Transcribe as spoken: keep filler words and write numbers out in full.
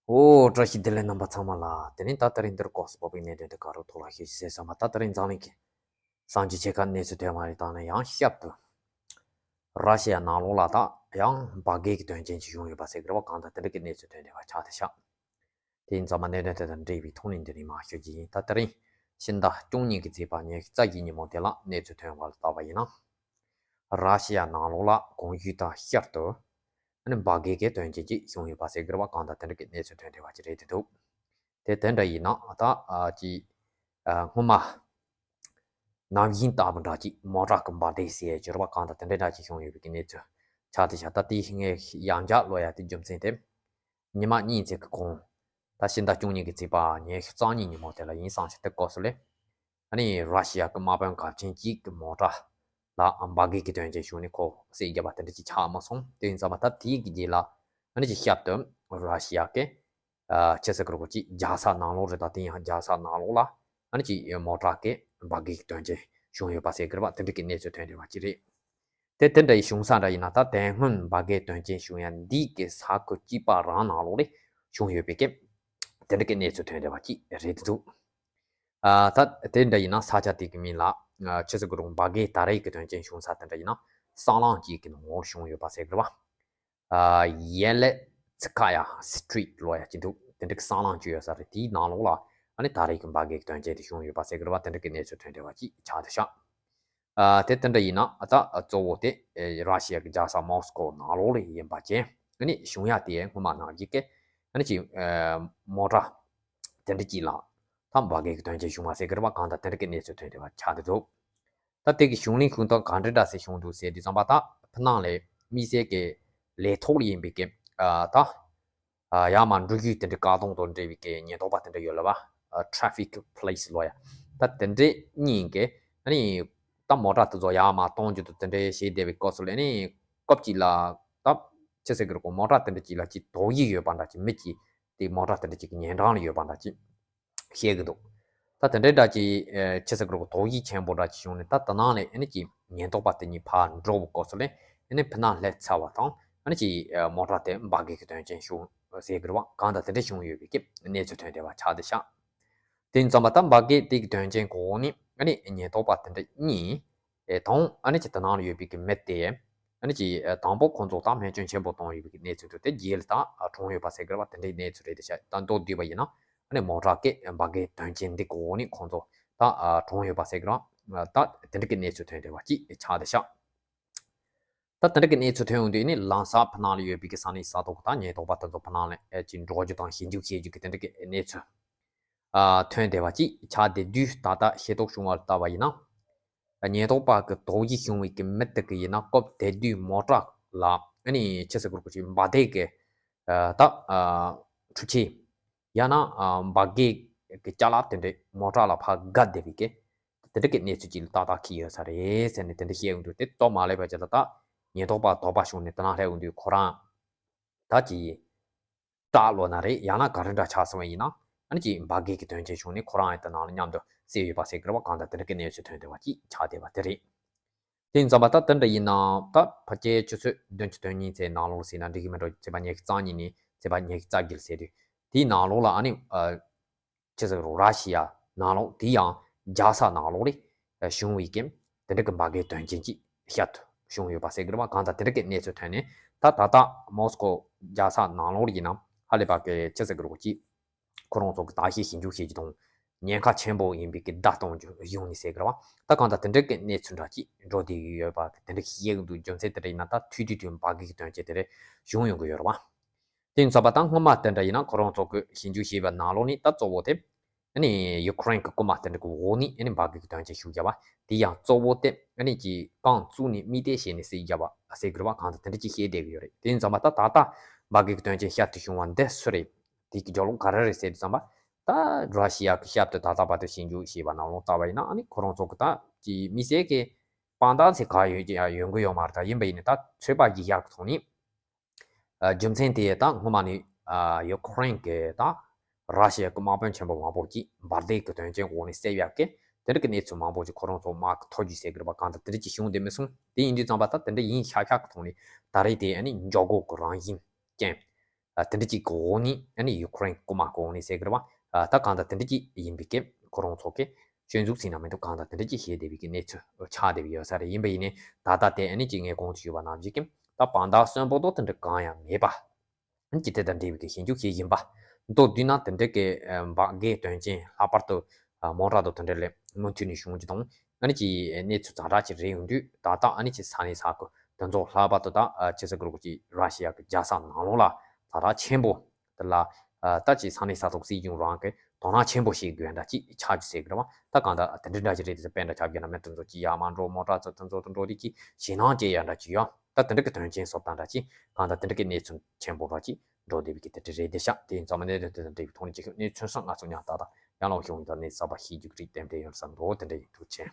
ཨོ། བཀྲ་ཤིས་བདེ་ལེགས་རྣམ་པ་ཚང་མ་ལ། དེ་ནས་ད་དེ་རིང་འདིར་སྐོར་སྤོ་བའི་གནད་དོན་དེ་ག་རུ་ཐོག་ལ་ཤོད་ཅིག་ཟེར་བསམ་པ། ད་དེ་རིང་འཛམ་གླིང་གི་གསར་འགྱུར་ཆེ་ཁག་གནས་ཚུལ་ཐོན་མ་རེད། ད་ནི་ཡང་ཞབས་ཏུ་ར་ཤི་ཡ་ནང་ལོགས་ལ་ད་ཡང་འབར་གས་ཀྱི་དོན་རྐྱེན་ཅིག་བྱུང་ཡོད་པ་ཟེར་གི་རེད་བ། གང་ལྟར་དེ་འདྲ་གི་གནས་ཚུལ་ཐོན་བསྡད་པ་ཆགས་བསྡད་ཤག་དེ་ཡིན་ཙང་མ་གནད་དོན་དེ་དང་འབྲེལ་བའི་ཐོག་ནས་འདི་ནས་མར་ཤོད་ཀྱི་ཡིན། ད་དེ་རིང་ཕྱི་ཟླ་བཅུ་གཉིས་ཀྱི་ཚེས་པ་ཉི་ཤུ་རྩ་བཞི་ཉིན་མོ་དེ་ལ་གནས་ཚུལ་ཐོན་པ་ལ་བལྟས་པ་ཡིན་ན། ར་ཤི་ཡ་ནང་ལོགས་ལ་གོང་ཞུས་དང་ཤར་དུ་ཨ་ནི་འབར་གས་ཀྱི་དོན་རྐྱེན་ཅིག་བྱུང་ཡོད་པ་ཟེར་གི་རེད་བ། གང་ལྟར་དེ་འདྲ་གི་གནས་ཚུལ་ཐོན་བསྡད་པ་ཅིག་རེད་འདུག་དེ་དེ་འདྲ་ཡིན་ན་ད་ཨ་ཅིག་ཨ་སྔོན་མ་ནམ་ཡིན་ལྟ་བུ་འདྲ་ཅིག་མོ་ཊ་གི་འབར་མདེལ་ཟེར་ཡས་ཅིག་ཡོད་རེད་བ། གང་ལྟར་དེ་འདྲ་འདྲ་ཅིག་བྱུང་ཡོད་པའི་གི་གནས་ཚུལ་ཆགས་བསྡད་ཤག་ད་དེ་ངས་ཡང་བསྐྱར་ཀློག་ཡ་དེ་རྒྱུ་མཚན་དེ། ཉི་མ་གཉིས་ཙམ་གྱི་གོང་། ད་ཕྱི་ཟླ་བཅུ་གཉིས་ཀྱི་ཚེས་པ་ཉི་ཤུ་རྩ་གཉིས་ཉིན་མོ་དེ་ལ་ཡིན་བསམ་ཤེས་དེ་སྐབས་སུ་ལས། ཨ་ནི་ར་ཤི་ཡ་གི་དམག་དཔོན་འགག་ཆེན་གཅིག་གི་མོ་ཊ་ལ་འབར་གས་ཀྱི་དོན་རྐྱེན་བྱུང་ནས་ཁོ་བསད་བརྒྱབ་པ་དེ་འདྲ་ཅིག་ཆགས་མ་སོང་། དེ་ཡིན་ཙང་མ་ད་དེའི་གི་རྗེས་ལ་ཨ་ནི་ཅིག་ཞབས་ཏུ་ར་ཤི་ཡ་གི་ཨ་ཆི་ཟེར་གི་རེད་གོ་ཅིག་རྒྱལ་ས་ནང་ལོགས་རེད། ད་དེ་ཡང་རྒྱལ་ས་ནང་ལོགས་ལ་ཨ་ནི་ཅིག་མོ་ཊ་གི་འབར་གས་ཀྱི་དོན་རྐྱེན་བྱུང་ཡོད་པ་ཟེར་གི་རེད་བ། དེ་འདྲ་གི་གནས་ཚུལ་ཐོན་བསྡད་པ་ཅིག་རེད། དེ་དེ་འདྲ་ཡི་བྱུང་ས་འདྲ་ཡིན་ན། ད་དེ་སྔོན་འབར་གས་དོན་རྐྱེན་བྱུང་ཡ་འདི་གི་ས་ཁུལ་གཅིག་པ་རང་ནང་ལོགས་ལ་བྱུང་ཡོད་པའི་སྐད། དེ་འདྲ་གི་གནས་ཚུལ་ཐོན་བསྡད་པ་ཅིག་རེད་འདུག་ཨ་ད་དེ་འདྲ་ཡིན་ན་ས་ཆ་དེ་གི་མིང་ལ་ཨ་ཆི་ཟེར་གི་རེད། འབར་གས་ད་རེས་གི་དོན་རྐྱེན་བྱུང་ས་དེ་འདྲ་ཡིན་ན་སྲང་ལམ་གཅིག་གི་ནང་ལོགས་བྱུང་ཡོད་པ་ཟེར་གི་རེད་བ། ཨ་ཡེ་ལེ་ཚི་ཁ་ཡ་སི་ཊི་རིཊ་ལབ་ཡ་ཅིག་འདུག་དེ་འདྲ་གི་སྲང་ལམ་ཅིག་ཡོད་ས་རེད། དེའི་ནང་ལོགས་ལ་ཨ་ནི་ད་རེས་གི་འབར་གས་གི་དོན་རྐྱེན་དེ་བྱུང་ཡོད་པ་ཟེར་གི་རེད་བ། དེ་འདྲ་གི་གནས་ཚུལ་ཐོན་བསྡད་པ་ཅིག་ཆགས་བསྡད་ཤག་ཨ་དེ་དེ་འདྲ་ཡིན་ན་ཨ་ད་གཙོ་བོ་དེ་ཨེ་ར་ཤི་ཡ་གི་རྒྱལ་ས་མོ་སི་ཀོ་ནང་ལོགས་ལ་ཡིན་པ་བྱས། ཨ་ནི་བྱུང་ཡ་དེ་སྔོན་མ་ནང་བཞིན་གི་ཨ་ནི་ཅིག་ཨེ་མོ་ཊ་དེ་འདྲ་ཅིག་ལ་ད་འབར་གས་ཀྱི་དོན་རྐྱེན་བྱུང་བ་ཟེར་གི་རེད་བ། གང་ལྟར་དེ་འདྲ་གི་གནས་ཚུལ་ཐོན་བསྡད་པ་ཆགས་བསྡད་འདུག་ད་དེ་གི་བྱུང་རིམ་བྱུང་སྟངས་ག་འདྲ་འདྲ་ཟེར་བྱུང་འདུག་ཟེར་དུས་ཙམ་པ། ད་ཕི་ནང་ལ་དམིགས་བསལ་གི་ལས་ཐོག་ལ་ཡིན་པའི་གི་ཨ་ད། ཨ་ཡར་མར་འགྲུལ་བཞུད་དེ་འདྲའི་བཀག་སྡོམ་དང་འབྲེལ་བའི་གི་ཉེན་རྟོག་པ་དེ་འདྲ་ཡོད་ལ་བ། ཨ་ཊེ་ཕིག་པོ་ལི་སི་ལབ་ཡ། ད་དེ་འདྲའི་གཉིས་ཀྱིས་ཨ་ནི་ད་མོ་ཊ་དེ་ཚོ་ཡར་མར་གཏོང་རྒྱུ་དང་དེ་འདྲའི་བྱེད་བསྡད་པའི་སྐབས་སུ་ལ། ཨ་ནི་སྐབས་གཅིག་ལ་ད་ཆི་ཟེར་གི་རེད་གོ། མོ་ཊ་དེ་འདྲ་གཅིག་ལ་ཅིག་དོགས་ཡིག་ཡོད་པ་འདྲ་ཅིག་མི་གཅིག་དེ་མོ་ཊ་དེ་འདྲ་གཅིག་གི་ཉེ་འགྲམ་ལ་ཡོད་པ་འདྲ་ཅིག་བཤད་གི་འདུག་ད་དེ་འདྲའི་འདྲ་ཅིག་ཨ་ཆི་ཟེར་གི་རེད་གོ། དོགས་ཡིག་ཆེན་པོ་འདྲ་ཅིག་བྱུང་ནས། ད་དེ་ནང་ལ་ཨ་ནི་ཅིག་ཉེན་རྟོག་པ་དེ་གཉིས་ཕར་འགྲོ་བའི་སྐབས་སུ་ལ། ཨ་ནི་ཕི་ནང་སླེབས་ཚར་བ་དང་ཨ་ནི་ཅིག་ཨ་མོ་ཊ་དེ་འབར་གས་ཀྱི་དོན་རྐྱེན་བྱུང་ཟེར་གི་རེད་བ། གང་ལྟར་དེ་འདྲ་བྱུང་ཡོད་པའི་གི་གནས་ཚུལ་ཐོན་བསྡད་པ་ཆགས་བསྡད་ཤག་དེ་ཡིན་ཙམ་པ་ད་འབར་གས་དེ་གི་དོན་རྐྱེན་གོ་ནི་ཨ་ནི་ཉེན་རྟོག་པ་དེ་འདྲ་གཉིས་ཨེ་དང་ཨ་ནི་ཅིག་དེ་ནང་ལ་ཡོད་པའི་གི་མི་དེ་ཨ་ནི་ཅིག་ཨེ་དང་པོ་ཁོང་ཚོ་ད་སྨན་བཅོས་ཆེན་པོ་བཏང་ཡོད་པའི་གི་གནས་ཚུལ་འདུག་དེ་རྗེས་ལ་ད་ཨ་གྲོངས་ཡོད་པ་ཟེར་གི་རེད་བ། དེ་འདྲའི་གནས་ཚུལ་རེད་བསྡད་ཤག་ད་མདོར་བསྡུས་པ་ཡིན་ན་ཨ་ནི་མོ་ཊ་གི་འབར་གས་དོན་རྐྱེན་འདི་གོ་ནི་ཁོང་ཚོ་ད་ཨ་གྲོངས་ཡོད་པ་ཟེར་གི་རེད་བ། ད་དེ་འདྲ་གི་གནས་ཚུལ་ཐོན་བསྡད་པ་ཅིག་ཆགས་བསྡད་ཤག་ད་དེ་འདྲ་གི་གནས་ཚུལ་ཐོན་ཡོང་དུས་ནི་ལམ་སང་ཕི་ནང་ལ་ཡོད་པའི་གི་ས་གནས་ས་ཐོག་དང་ཉེན་རྟོག་པ་དེ་ཚོ་ཕི་ནང་ལ་ཨེ་ཅིག་འགྲོ་རྒྱུ་དང་ཞིབ་འཇུག་བྱེད་རྒྱུ་གི་དེ་འདྲ་གི་གནས་ཚུལ་ཨ་ཐོན་བསྡད་པ་ཅིག་ཆགས་བསྡད་དུས། ད་ལྟ་ཤེས་རྟོགས་བྱུང་བ་ལ་བལྟས་པ་ཡིན་ན། ཉེན་རྟོག་པ་གི་དོགས་གཞི་བྱུང་བའི་གི་མི་དེ་གི་ཡིན་ན་སྐབས་དེ་དུས་མོ་ཊ་ལ་ཨ་ནི་ཆི་ཟེར་གི་རེད་གོ་ཅིག་འབར་མདེལ་གི་ཨ་ད་ཨ་འཕྲུལ་ཆས། ཡང་ན་ཨ་འབར་གས་ཀྱི་ཅ་ལག་དེ་འདྲས་མོ་ཊ་ལ་ཕར་བརྒལ་བསྡད་པའི་གི་དེ་འདྲ་གི་གནས་ཚུལ་ཅིག་ལ་ཏག་ཏག་འཁེལ་ཡོད་ས་རེད་ཟེར་ནས་དེ་འདྲ་བཤད་ཡོང་དུས། དེ་ཙམ་མ་སླེབས་པ་བྱས་ད་ད་ཉེན་རྟོག་པ་དོགས་པ་བྱུང་ནས་དེ་ནང་སླེབས་ཡོང་དུས་ཁོ་རང་ད་ཅིག་སྐྲག་ལོ་ན་རེད། ཡང་ན་ག་རེ་འདྲ་ཆགས་སོང་བ་ཡིན་ན། ཨ་ནི་ཅིག་འབར་གས་ཀྱི་དོན་རྐྱེན་བྱུང་ནས་ཁོ་རང་ཡང་དེ་ནང་ལ་མཉམ་དུ་བསད་ཡོད་པ་ཟེར་གི་རེད་བ། གང་ལྟར་དེ་འདྲ་གི་གནས་ཚུལ་ཐོན་བསྡད་པ་ཅིག་ཆགས་བསྡད་པ་དེ་རེད། དེ་ཡིན་ཙམ་པ་ད་དེ་འདྲ་ཡིན་ན་ད་ཕལ་ཆེར་ཆུ་ཚོད་བདུན་ཅུ་དོན་གཉིས་ཙམ་ནང་ལོགས་ཟེར་ན་འགྲིག་གི་མེད་འགྲོ། ཚེས་པ་ཉི་ཤུ་རྩ་གཉིས་ནས་ཚེས་པ་ཉི་ཤུ་རྩ་བརྒྱད་ཟེར་དུས། དེའི་ནང་ལོགས་ལ་ཨ་ནི་ཨ་ཆི་ཟེར་རོ། ར་ཤི་ཡ་ནང་ལོགས་དེ་ཡང་རྒྱལ་ས་ནང་ལོགས་ལ་བྱུང་བའི་གི་དེ་འདྲ་གི་འབར་གས་དོན་རྐྱེན་ཅིག་ཤར་དུ་བྱུང་ཡོད་པ་ཟེར་གི་རེད་བ། གང་ལྟར་དེ་འདྲ་གི་གནས་ཚུལ་ཐོན་ནས་ད་ད་ལྟ་མོ་སི་ཀོ་རྒྱལ་ས་ནང་ལོགས་ལ་ཡིན་ན་ཧ་ལས་པ་གི་ཆི་ཟེར་གི་རོ་ཅིག་ཁོ་རང་ཚོ་གི་བརྟག་དཔྱད་ཞིབ་འཇུག་བྱེད་རྒྱུ་དང་ཉེན་ཁ་ཆེན་པོ་ཡིན་པའི་གི་བརྡ་གཏོང་རྒྱུ་ཡོང་ནི་ཟེར་གི་རེད་བ། ད་གང་ལྟར་དེ་འདྲ་གི་གནས་ཚུལ་འདྲ་ཅིག་འགྲོ་བསྡད་ཡོད་པ་དེ་འདྲ་ཞིག་ཡོང་འདུག་རྒྱུ་མཚན་དེ་འདྲ་ཡིན་ན་ད་ཐུག་དུས་དུས་འབར་གི་གི་དོན་རྐྱེན་དེ་འདྲ་བྱུང་ཡོང་གི་ཡོད་རེད་བ། དེ་ཡིན་ཙམ་པ་ད་སྔོན་མ་དེ་འདྲ་ཡིན་ན་ཁོ་རང་ཚོ་གི་ཞིབ་འཇུག་བྱས་པའི་ནང་ལོགས་ནས་ད་གཙོ་བོ་དེ་ཨ་ནི་ཡུ་ཀེ་རེན་གི་རྐུན་མ་དེ་འདྲ་གི་འོག་ནས་ཨ་ནི་འབར་གི་གི་དོན་རྐྱེན་ཞུགས་བརྒྱབ་པ། དེ་ཡང་གཙོ་བོ་དེ་ཨ་ནི་ཅིག་རྐང་བཙུགས་ནས་རྨས་ཏེ་བྱས་ནས་བསད་བརྒྱབ་པ་ཟེར་གི་རེད་བ། གང་ལྟར་དེ་འདྲ་ཅིག་བཤད་བསྡད་གི་ཡོད་རེད། དེ་ཡིན་ཙམ་པ་ད་ད་ལྟ་འབར་གི་གི་དོན་རྐྱེན་ཤར་དུ་བྱུང་བ་འདི་སུ་རེད། དེ་གི་རྒྱབ་ལོགས་ག་རེ་རེད་ཟེར་དུས་ཙམ་པ། ད་ར་ཤི་ཡ་གི་ཞབས་ཏུ་ད་ལྟ་བར་དུ་ཞིབ་འཇུག་བྱས་པ་ནང་ལོགས་ལྟ་བ་ཡིན་ན་ཨ་ནི་ཁོ་རང་ཚོ་གི་ད་ཅིག་དམིགས་བསལ་གི་དཔང་རྟགས་ཚིག་ག་ཡོད་ཀྱི་ཡོང་གི་ཡོད་མ་རེད། ད་ཡིན་པ་ཡིན་ནའི་ད་ཚོད་དཔག་བགྱི་ཡག་གི་ཐོག་ནས། ཨ་རྒྱུ་མཚན་དེ་ད་སྔོན་མ་ནས་ཨ་ཡུ་ཀེ་རེན་གི་ད་ར་ཤི་ཡ་གི་དམག་དཔོན་ཆེན་པོ་མང་པོ་ཅིག་འབར་མདེལ་གི་དོན་རྐྱེན་འོག་ནས་བསད་ཡག་གི་དེ་འདྲ་གི་གནས་ཚུལ་མང་པོ་ཅིག་ཁོ་རང་ཚོ་དམག་གི་ཐོ་བརྒྱུད་ཟེར་གི་རེད་པ། གང་ལྟར་དེ་འདྲ་ཅིག་བྱུང་བསྡད་མི་སོང་། དེ་ཡིན་དུས་ཙམ་པ་ད་དེ་འདྲ་ཡིན་ཤག་ཤག་གི་ཐོག་ནས་ད་རེས་དེ་ཨ་ནི་འཇོག་སྒོ་གི་རང་བཞིན་ཅན། ཨ་དེ་འདྲ་ཅིག་གི་འོག་ནས་ཨ་ནི་ཡུ་ཁུ་རེན་རྐུ་མ་གི་འོག་ནས་ཟེར་གི་རེད་བ། ཨ་ད་གང་ལྟར་དེ་འདྲ་ཅིག་ཡིན་པའི་སྐད་ཁོ་རང་ཚོ་གིས་སྐྱོན་འཛུགས་ཟིན་ན་མི་འདུག་གང་ལྟར་དེ་འདྲ་ཅིག་བཤད་བསྡད་པའི་གི་གནས་ཚུལ་ཆགས་བསྡད་པ་ཡོད་ས་རེད། ཡིན་པ་ཡིན་ནའི་ད་ལྟ་དེ་ཨ་ནི་ཅིག་ངས་གོང་དུ་ཞུས་པ་ནང་བཞིན་གི་ད་བང་བདག་གསོན་པོ་དང་དེ་འདྲ་གང་ཡང་མེད་པ། ཨ་ནི་ཅིག་དེ་དང་འབྲེལ་བའི་གི་ཞིབ་འཇུག་བྱེད་བཞིན་པ། མདོར་བསྡུས་ན་དེ་འདྲ་གི་ཨ་འབར་གས་དོན་རྐྱེན་ལྷག་པར་དུ་ཨ་མོ་ཊ་དང་དེ་འདྲ་ལས་མུ་མཐུད་ནས་བྱུང་རྒྱུ་དང་། ཨ་ནི་ཅིག་གནས་ཚུལ་ཛ་དྲག་ཅིག་རེད་ཡོང་དུས་ད་ལྟ་ཨ་ནི་ཅིག་ས་གནས་ས་ཁུལ་དེ་ཚོ་ལྷག་པར་དུ་ད་ཨ་ཅི་ཟེར་དགོས་རེད། ཅིག་ར་ཤི་ཡ་གི་རྒྱལ་ས་ནང་ལོགས་ལ་ཛ་དྲག་ཆེན་པོ་དེ་ལ་ཨ་ད་ཅིག་ས་གནས་ས་ཐོག་སྲིད་གཞུང་རང་གི་དོ་སྣང་ཆེན་པོ་བྱེད་དགོས་འདྲ་ཅིག་ཆགས་རྒྱུ་ཟེར་གི་རེད་བ། ད་གང་ལྟར་དེ་འདྲ་འདྲ་ཅིག་རེད། དེ་ཚོ་དཔེ་འདྲ་ཆགས་རྒྱུ་ན་མི་དེ་ཚོ་ཅིག་ཡར་མར་འགྲོ། མོ་ཊ་ཚོ་དེ་ཚོ་དང་འགྲོ་དེ་ཅིག་ཞེད་སྣང་སྐྱེ་ཡ་འདྲ་ཅིག་ཡོད། ད་དེ་འདྲ་གི་དོན་རྐྱེན་བཟོ་སྟངས་འདྲ་ཅིག་གང་ལྟར་དེ་འདྲ་གི་གནས་ཚུལ་ཆེན་པོ་འདྲ་ཅིག་འགྲོ་བསྡད་པའི་གི་དེ་འདྲ་རེད་དེ་ཤག་དེ་ཡིན་ཙང་མ་གནས་དེ་དང་འབྲེལ་བའི་ཐོག་ནས་ཅིག་གནས་ཚུལ་སོགས་ང་ཚོ་ཉག་ཏག་ཏག་ཡར་ལངས་ཤོག་ཡིན་ད་གནས་གསར་པ་ཤེས་རྒྱུ་གི་རིགས་གཏན་འབྲས་ཡོད་ས་འདུག་དེ་འདྲ་ཡིན། ཐུགས་རྗེ་ཆེ།